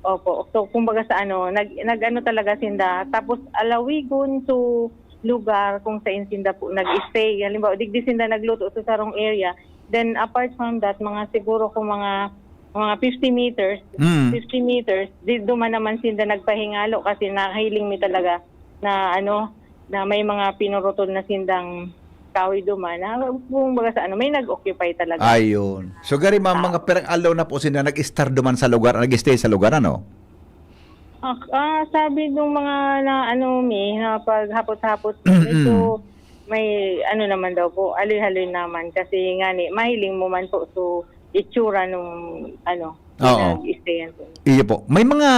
opo. So, kumbaga sa ano, nag, nag-ano talaga sinda. Tapos, alawigon to lugar kung saan sinda po nag-stay. Halimbawa, digdi sinda nagluto sa sarong area. Then, apart from that, mga siguro kung mga mga fifty meters, Mm. fifty meters, di duman naman sinda nagpahingalo kasi nahiling mi talaga na ano, na may mga pinurutol na sindang kahoy duman. Na, kumbaga sa ano, may nag-occupy talaga. Ayun. So, gari ma'am, mga pirang aldaw na po sila nag-stay duman sa lugar, nag-stay sa lugar, ano? Ah, ah, sabi nung mga na ano mi, na paghapot-hapot, Mm-mm. medyo may ano naman daw po, haloy-haloy naman kasi nga ni, mahiling mo man po so itsura nung ano, Oo. nag-stayan po. Iyo po. May mga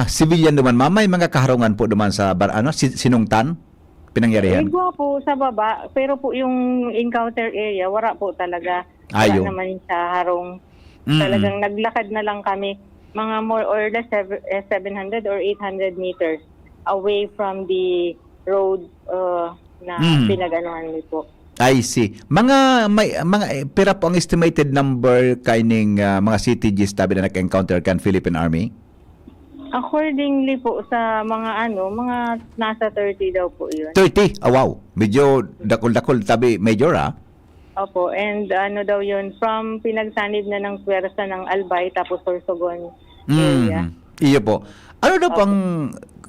civilian duman, ma'am? May mga kaharungan po duman sa bar, ano, si, sinungtan? Pinangyarihan? Igwa po sa baba, pero po yung encounter area, wara po talaga. Wara Ayun. Naman siya harong. Mm-mm. Talagang naglakad na lang kami, mga more or less sev- eh, seven hundred or eight hundred meters away from the road uh, na Mm. pinag-anuhan niyo po. I see. Mga, may, mga, eh, pira po ang estimated number kaining, ah, mga C T Gs tabi na nag-encounter kan Philippine Army? Accordingly po sa mga ano, mga nasa thirty daw po yun. Thirty? Ah, wow. Medyo dakul-dakul tabi, Major, ah. Opo, and ano daw yun, from pinagsanib na ng pwersa ng Albay tapos Sorsogon area. Mm. Iyo po. Ano daw Opo. pang,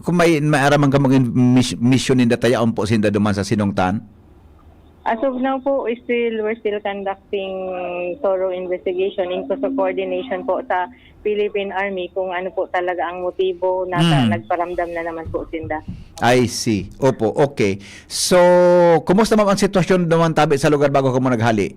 kung may, may araman ka mga mis- mission ninda, tayaon po sinda duman sa sinungtan? As of now po, still, we're still conducting thorough investigation in close coordination po sa Philippine Army kung ano po talaga ang motibo na Mm. nagparamdam na naman po sinda. I see. Opo, okay. So, kumusta ma'am ang sitwasyon naman tabi sa lugar bago kamo naghali?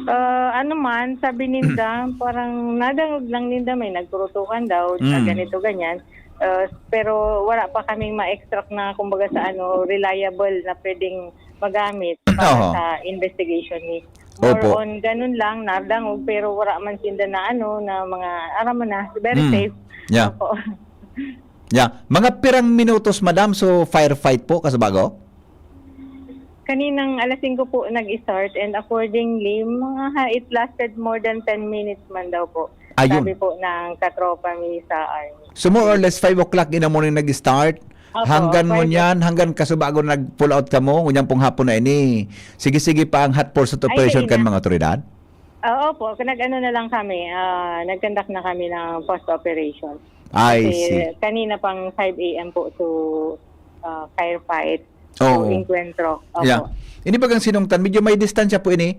Ah, ano man, sabi ninda, parang nadangog lang ninda may nagpurutukan daw, Mm. ganito, ganyan. Ah, pero wala pa kaming ma-extract na, kumbaga sa ano, reliable na pwedeng magamit para Oo. sa investigation ni. More Opo. on ganun lang, nadangog, pero wala man sinda na ano, na mga, aram mo na, very Mm. safe. Yeah. Opo. Yeah. Mga pirang minutos, madam, so firefight po, kasabago? Kaninang alas singko po nag-start and accordingly, mga ha- it lasted more than ten minutes man daw po. Ayun. Sabi po ng katropa mi sa army. So more or less five o'clock in the morning nag-start, Opo, hanggang five ngunyan, hanggang kasubago nag-pull out kamo, ngunyan pong hapon na ini. Sige-sige pa ang hot pursuit Ay, operation kaina. kan mga otoridad? Ah, opo, nag-ano na lang kami, ah, nag-conduct na kami ng post operation. I Kasi see. Kanina pang five a m po to ah, firefight, Oo. to encuentro. Opo. Yeah. Ini bagang sinungtan, medyo may distansya po ini.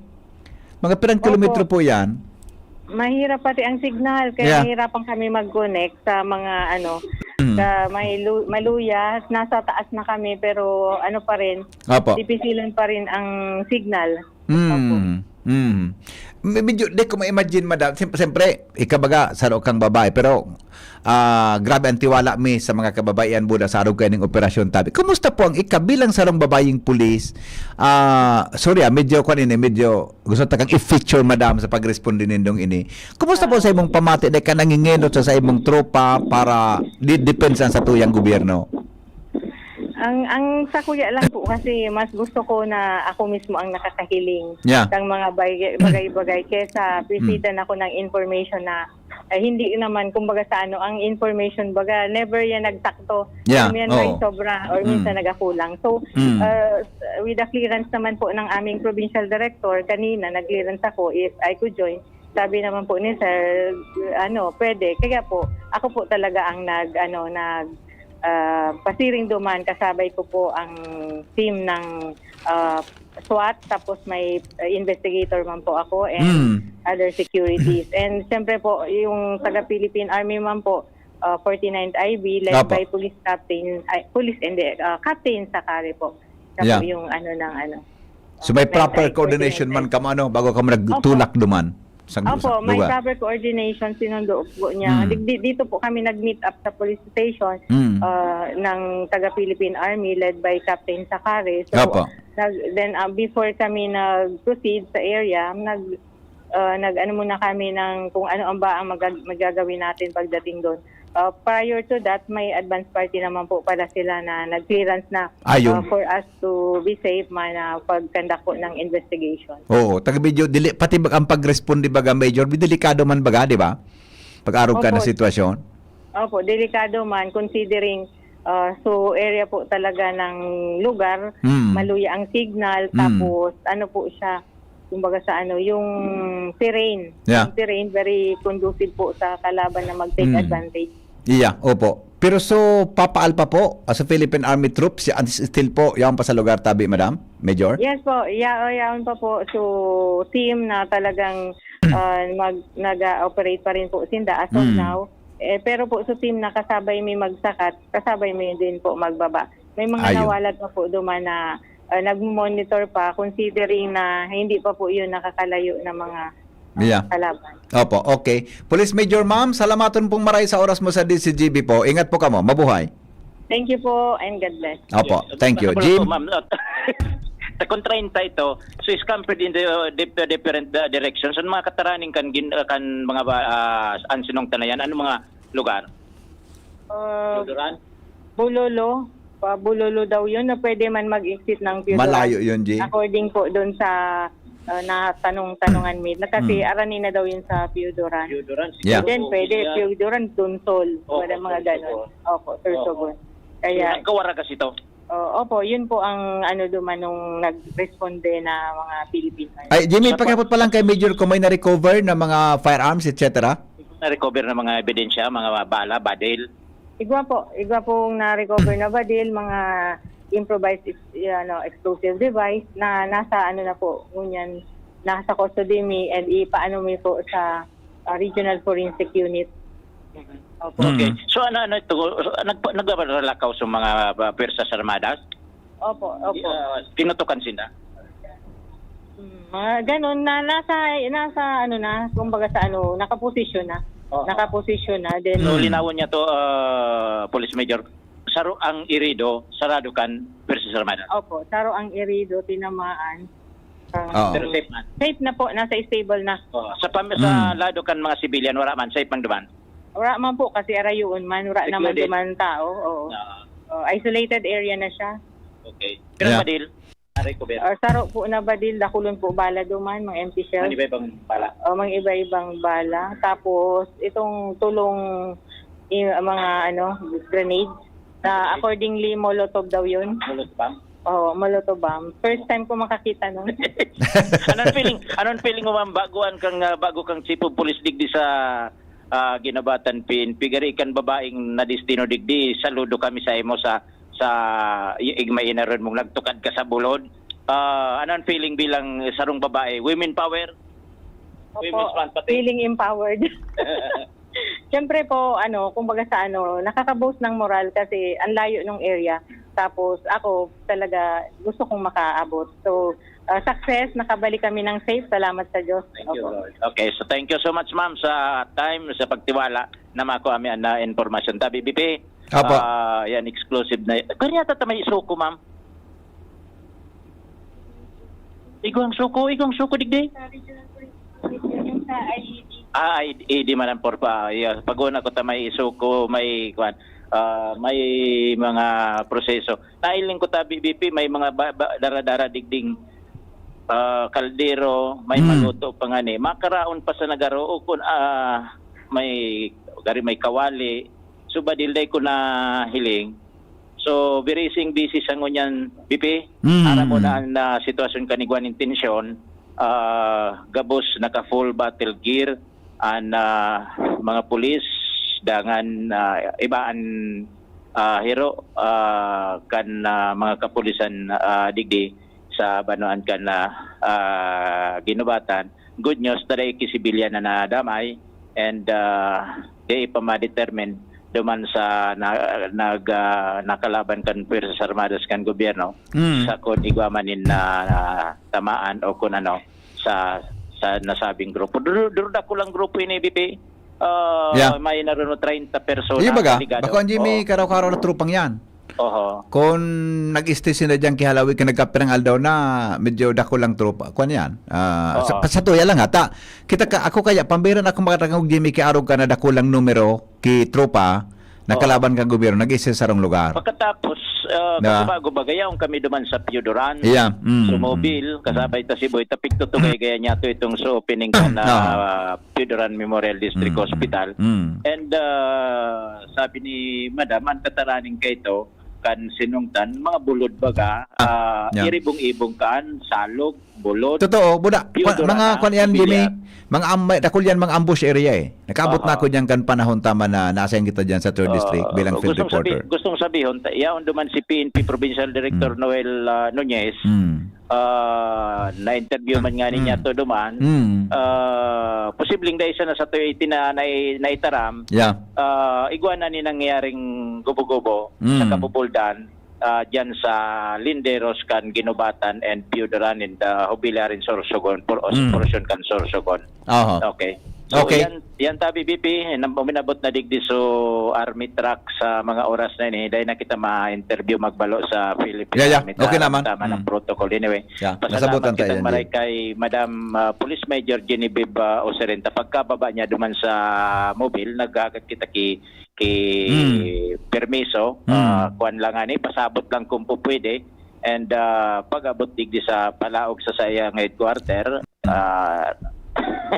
Mga pirang Opo. kilometro po yan. Mahirap pati ang signal, kaya Yeah. nahihirapan kami mag-connect sa mga ano, Mm. sa may lu- Maluya, nasa taas na kami pero ano pa rin, Opo. dipisilan pa rin ang signal. Mm. Mm. Me- Medyo, di ko ma-imagine, madam. Siyem- Siyempre, ikabaga, saro kang babae, pero ah, grabe ang tiwala mi sa mga kababaihan buda sa arog kaining operasyon tabi. Kumusta po ang ika bilang sarong babayeng pulis? Ah, sorry, ah, medyo, kwan ini, medyo gusto ta kang i-feature, madam, sa pagresponde nindong ini. Kumusta po sa imong pamati na ka nangingenot sa, sa imong tropa para di depensa sa tuyang gobyerno? Ang ang sa kuya lang po kasi mas gusto ko na ako mismo ang nakakahiling Yeah. ng mga bagay- bagay-bagay kesa pisitan ako ng information na Ay, hindi naman, kumbaga sa ano, ang information, baga, never yan nagsakto. Yeah, Or yan may oo. sobra, or minsan nagakulang. So, Mm. uh, with the clearance naman po ng aming provincial director, kanina, nag-clearance ako if I could join. Sabi naman po ni Sir, ano, pwede. Kaya po, ako po talaga ang nag, ano, nag, ah, pasiring duman. Kasabay ko po ang team ng ah, SWAT, tapos may uh, investigator man po ako and Mm. other securities. And siyempre po, yung taga Philippine Army man po, uh, forty-ninth I B, led Apo. by Police Captain, ay, Police, hindi, uh, Captain Sakari po. Siya Yeah. po yung ano ng ano. So may May proper tayo coordination coordinate. man kamo ano bago kamo nagtulak duman sa, Opo, sa may lugar? Proper coordination, sinundo po niya. Mm. Di- di- dito po kami nag-meet up sa police station Mm. uh, ng taga Philippine Army led by Captain Sakari. So, Opo. nag, then uh, before kami nag-proceed sa area, nag uh, nag-ano muna kami ng kung ano ang ba ang mag- magagawin natin pagdating doon. Uh, prior to that, may advance party naman po pala sila na nag-clearance na Ayun. uh, for us to be safe man uh, pag-conduct po ng investigation. Oo, taga medyo dili pati bag- ang pag-responde baga, Major, delikado man baga, di ba? Pag-arog ka Opo. na sitwasyon. Opo, delikado man considering uh, so area po talaga ng lugar, Mm. maluya ang signal, Mm. tapos ano po siya, kumbaga sa ano, yung terrain. Yeah. Yung terrain very conducive po sa kalaban na mag-take Mm. advantage. Iya, opo. Pero so, papaal pa po, as a Philippine Army troops, si still po, yaon pa sa lugar tabi, Madam, Major? Yes po, ya yaon pa po. So, team na talagang uh, mag nag-ooperate pa rin po sinda as of Mm. now. Eh, pero po sa team na kasabay may magsakat, kasabay may din po magbaba. May mga Ayun. Nawalat pa po duman na uh, nag-monitor pa considering na hindi pa po yun nakakalayo ng mga uh, Yeah. kalaban. Opo, okay. Police Major, ma'am, salamaton pong maray sa oras mo sa D C G B po. Ingat po kamo. Mabuhay. Thank you po and God bless. Opo, thank you. Ano Jim, po, ma'am, no? Takon treinta ito. So, scampered in the uh, dif- uh, different uh, directions. Ano mga kataraning kan, gin, uh, kan mga ba, uh, an sinong tanayan? Ano mga lugar? Uh, Luduran? Bulolo, pa Bulolo daw yun na pwede man mag-exit ng Piodoran. Malayo yun, G. According po doon sa uh, natanong-tanongan mi. Na kasi arani na daw yun sa Piodoran. Luduran? Yeah. Then pwede Piodoran, Donsol. Opo, Wala mga Sorsogon. Ganon. Opo, Sorsogon. Kaya Kaya, nagkawaragas ito. oh, opo, yun po ang ano duman nung nag-responde na mga Philippine Army. Ay, Jimmy, Sa pa- pakiabot pa lang kay Major kung may na-recover na mga firearms, et cetera. Na-recover na mga ebidensya, mga bala, badil. Igwa po, igwa pong na-recover na badil, mga improvised ex- ano, explosive device na nasa ano na po, ngunyan, nasa custody mi and ipaano mi po sa ah, Regional Forensic Unit. Opo. Mm. Okay. So ano ano ito? Nag naglalakaw sa mga uh, Puwersas Armadas? Opo, opo. Uh, tinutukan sila. Mm, mga ganun na nasa nasa ano na, kumbaga sa ano, nakaposisyon na. Oo. Nakaposisyon na. Then So Mm. linawon niya to uh, Police Major. Saro ang irido, sarado kan Puwersas Armadas. Opo, saro ang irido, tinamaan. Ah, Oo. Pero safe man. Safe na po, nasa stable na. Oh, sa pam- sa Mm. lado kan mga civilian wala man, safe man duman. Wala man po kasi arayoon man, wala naman Secluded. Duman tao. Oo. Ah, Oh, isolated area na siya. okay. Pero Yeah. badil, na-recover. Ah, saro po na badil, dakulon po bala duman, mga empty shells. Ano ba ibang bala? O mga iba-ibang bala. Tapos itong tulong i- mga ano, grenade na accordingly Molotov daw yun. Mulot bang? Oh, Molotov bomb. First time ko makakita nun. Anong feeling? Anong feeling mo, ma'am? Baguan kang uh, bago kang chief of police digdi sa uh, Ginobatan P N P, gari kan babaeng nadestino digdi. Saludo kami sa imo sa sa igmay inaron mong nagtukad ka sa bulod. Uh, anong feeling bilang sarong babae? Women power? Women's month pati. Feeling empowered. Siyempre po, ano, kumbaga sa ano, nakaka-boost ng moral kasi ang layo nung area. Tapos ako talaga gusto kong makaabot. So, uh, success, nakabalik kami ng safe. Salamat sa Diyos. Thank you, Lord. Okay, so thank you so much, ma'am, sa time, sa pagtiwala na mako ami na impormasyon. Tabi, B P, Apo. Ah, yan, exclusive na. Kanya tata may suko, ma'am. Igwang suko, igwang suko digdi. Ah, I E D man ang porpa. Yeah. Pag-una ko ta may suko, may kwan, ah, may mga proseso. Nailing ko ta B B P, may mga ba, ba, dara-dara digding ah, kaldero, may Mm. maluto pa nga ni. Makaraon pa sa nagaro o kun ah, may, gari may kawali. So, badil dai ko nahiling. So, very easy busy sa ngunyan, B P. Mm. Aram mo na ang, ah, sitwasyon kan igwa nin tensyon, ah, gabos naka full battle gear an, ah, mga pulis, dangan, ah, iba an, ah, hero, ah, kan, ah, mga kapulisan, ah, digdi sa banwaan kan, ah, ah, Guinobatan. Good news, dai ki sibilyan na nadamay and, ah, di pa ma-determine duman sa na, nag, ah, nakalaban kan Puwersas Armadas kan gobyerno Mm. sa kun igwa man nin na, tamaan o kun ano sa, sa nasabing grupo. Duro, duro dakulang grupo ini, B P. Ah, Yeah. may narono treinta persona Iyo baga, sa ligado. bako ang Jimmy, Oo. karaw-karaw na trupang yan. Oho. Kung nag-stay sila diyan kihalawi ka nagkapirang aldaw na, medyo dakulang tropa. Kuwan yan. Ah, sa, Oo. sa tuya lang ata. Kita ka, ako kaya, pambiran ako makatangog Jimmy, kay arog ka na dakulang numero, ki tropa, na Oo. kalaban kan gobyerno, nag-isa sa sarong lugar. Pagkatapos, ah, Na. kasi bago ba, gayaon kami duman sa Pioduran, Yeah, mm, sa mm. Mobil, kasabay ta si Boy, tapig tutugay gaya niya to itong sa opening kan, Aha. ah, Pioduran Memorial District Mm, Hospital. mm, mm. And, ah, sabi ni Madam, ang kataraning kaito, kan sinungtan, mga bulod baga, Ah, ah, yeah. iribong-ibong kan, salog, bulod, Totoo, buda. Pure Kwa-, mga Dorana, kwan yan, Jimmy. Sibilya. Mga am-, dakul yan, mga ambush area eh. Nakaabot na Aha. ako dyan kan panahon tama na nasayang kita dyan sa third Ah, district bilang field gustong sabi-, reporter. gustong sabihon, ta-, yaon duman si P N P Provincial Director Hmm. Noel, ah, Nunez, Hmm. ah, na-interview man nga niya Hmm. to duman. Hmm. Ah, posibleng dahil siya na sa tuyo iti na nai-, naitaram, Yeah. ah, igwa na ni nangyaring gubo-gubo sa Hmm. Kabubuldan, ah, dyan sa Linderos kan Ginubatan and Pioduran in the Jubilarin Sorsogon, por-, Hmm. portion kan Sorsogon. Aha. Okay. So, Okay. yan, yan tabi, B P, nam-, uminabot na digdi so army truck sa mga oras na ini. Dahil na kita ma-interview magbalo sa Philippine Yeah, yeah. Army Okay ta-, naman. tama ng Mm. protocol. Anyway, Yeah. pasalamat Nasabutan tayo kitang yan, maray Jay. kay Madam, ah, Police Major Genevieve, ah, Oserenta. Pagkababa niya duman sa mobil, naghahagat kita ki, ki Mm. permiso. Mm. Ah, kwan lang ani, pasabot lang kung pupwede. And, ah, pag-abot digdi sa palaog sa saiyang headquarter, ah,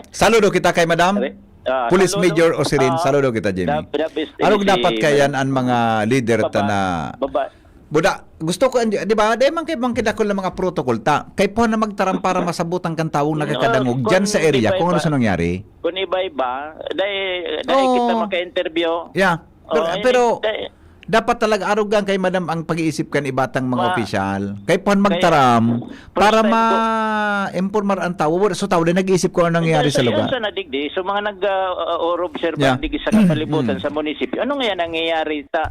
Saludo kita kay Madam. Re-, ah, Police saludo. Major Osirin, Ah, saludo kita, Jimmy. the, the best thing Arog si dapat kaya Madam. yan ang mga leader ta Baba-, na baba. Buda, gusto ko, di, di ba, dahil man kay, man kay dakul na mga protocol ta. Kay po na magtaram para masabutan kan taong No, nakakadangog kung dyan sa area, iba-iba, kung ano sa nangyari. kung iba-iba, dahil, dahil Oo. kita maka-interview. Yeah. Pero, Oh, pero, hindi, dahil dapat talaga arugan kay Madam ang pag-iisip kan iba tang mga Ma-, opisyal. Kay puhan kaya, magtaram first para time ko ma-informar ang tawo. So, tawo din nag-iisip kung anong nangyari Hindi, sa so, lugar. yun sa nadigdi. So, mga nag, ah, ah, or observer Yeah. digdi sa kapalibutan Mm. sa munisipyo. Ano nga yan nangyayari sa,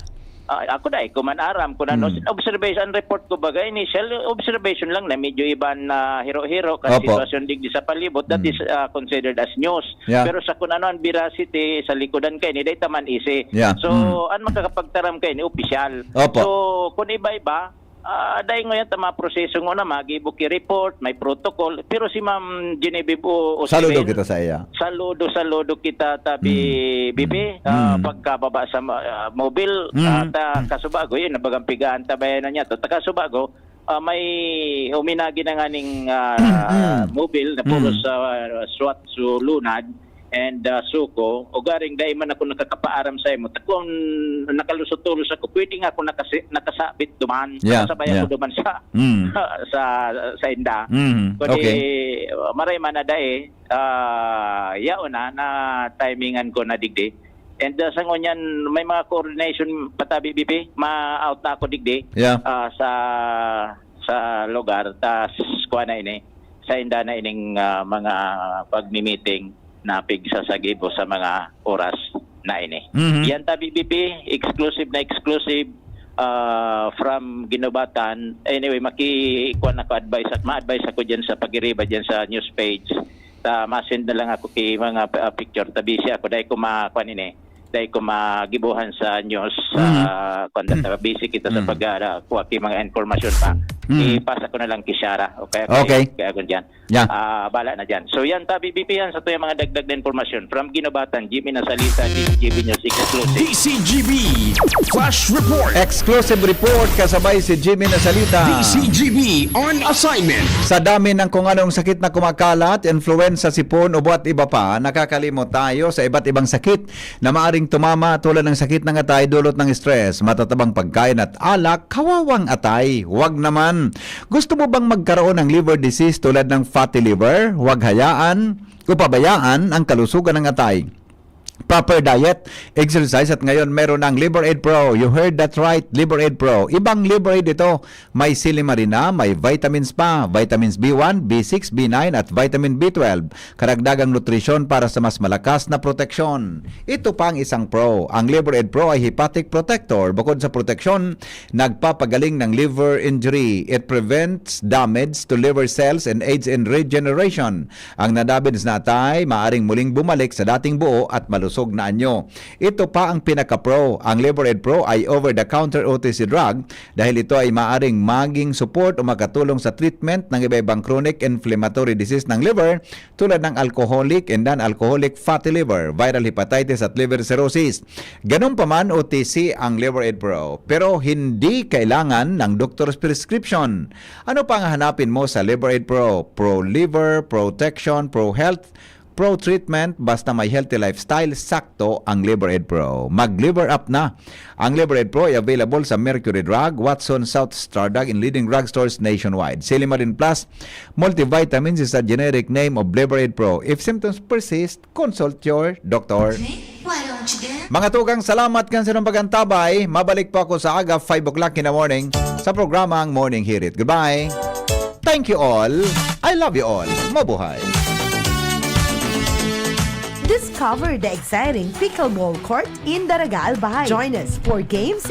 ah, ako dai ko man aram kung ano. Mm. Observation, report ko baga, initial observation lang na medyo iba na hiro-hiro kan Opo. sitwasyon digdi sa palibot. That Mm. is, ah, considered as news. Yeah. Pero sa kun ano ang veracity, sa likodan kaini, dai ta man isi. Yeah. So, Mm. ang makakapagtaram kaini, opisyal. Opo. So, kun iba-iba, ah, dai ngayon ta mga proseso ngona, magibo ki report, may protocol. Pero si Ma'am Genevieve O-, Saludo Osirin, kita sa iya. saludo, saludo kita, tabi, Mm. B P, ah, Mm. pagkababa sa ma-, ah, mobil, Mm. ah, ta Mm. kasubago, yun, nabagang pigaan ta bayan na niya to. Ta kasubago, ah, may huminagi na nga ning, ah, Mm. mobil na puro Mm. sa, ah, SWAT, so lunad, and, ah, suko, ugaring dai man ako nakakapaaram sa imo. Ta kun nakalusot-ulos ako, pwede nga ako nakasi-, nakasabit duman. Yeah, Nakasabay yeah. ako duman sa, Mm. sa, sa inda. Mm, Kundi, okay. maray man na dai, ah, yaon na, na timingan ko na digdi. And, ah, sa ngunyan, may mga coordination patabi, B P, ma-out na ako digdi, Yeah. ah, sa, sa lugar, tas kuha na ini, sa inda na ining, ah, mga pagmi-meeting na pigsasagibo sa mga oras na ini. Mhm. Yan tabi, B P, exclusive na exclusive, ah, from Ginobatan. Anyway, maki-, kuha na ko advice at ma-advise ako dyan sa pag-iriba dyan sa news page. Ta, ma-send na lang ako ki mga, ah, picture. Ta, busy ako. Dai ko ma-, kuwan ini. Dai ko magibuhan sa news. Mhm. Ah, kuwan ta, busy kita sa Mhm. pag, ah, kuha ki mga informasyon pa. Hmm. Ipasa ko na lang kay Shara o kaya kay, Okay. kay Agon dyan. Yeah. Ah, bala na dyan. So yan, tabi B P yan sa tuyang mga dagdag na impormasyon. From Ginobatan, Jimmy Nasalita, D C G B News Exclusive. D C G B Flash Report. Exclusive report kasabay si Jimmy Nasalita. D C G B on assignment. Sa dami ng kung anong sakit na kumakalat, influenza, sipon, ubo at iba pa, nakakalimot tayo sa iba't ibang sakit na maaring tumama tulad ng sakit ng atay dulot ng stress, matatabang pagkain at alak, kawawang atay. Wag naman. Gusto mo bang magkaroon ng liver disease tulad ng fatty liver? Huwag hayaan o pabayaan ang kalusugan ng atay. Proper diet, exercise at ngayon meron ng Liver Aid Pro. You heard that right, Liver Aid Pro. Ibang Liver Aid ito. May silimarina, may vitamins pa, vitamins B one, B six, B nine at vitamin B twelve. Karagdagang nutrisyon para sa mas malakas na proteksyon. Ito pa ang isang pro. Ang Liver Aid Pro ay hepatic protector. Bukod sa proteksyon, nagpapagaling ng liver injury. It prevents damage to liver cells and aids in regeneration. Ang nadamage na atay maaring muling bumalik sa dating buo at malusog na anyo. Ito pa ang pinaka-pro. Ang Liver Aid Pro ay over-the-counter O T C drug dahil ito ay maaring maging support o makatulong sa treatment ng iba-ibang chronic inflammatory disease ng liver tulad ng alcoholic and non-alcoholic fatty liver, viral hepatitis at liver cirrhosis. Ganun pa man, O T C ang Liver Aid Pro, pero hindi kailangan ng doktor's prescription. Ano pa ang hanapin mo sa Liver Aid Pro? Pro liver, protection, pro health, pro treatment, basta may healthy lifestyle, sakto ang Liver Aid Pro. Mag-Liver Up na! Ang Liver Aid Pro ay available sa Mercury Drug, Watson, South Star Drug, and leading drugstores nationwide. Silimarin Plus Multivitamins is a generic name of Liver Aid Pro. If symptoms persist, consult your doctor. Mga tugang, salamat kan sa inyong pag-antabay. Mabalik po ako sa aga, five o'clock in the morning, sa programang Morning Hirit. Goodbye. Thank you all. I love you all. Mabuhay. Discover the exciting pickleball court in Daraga, Albay. Join us for games,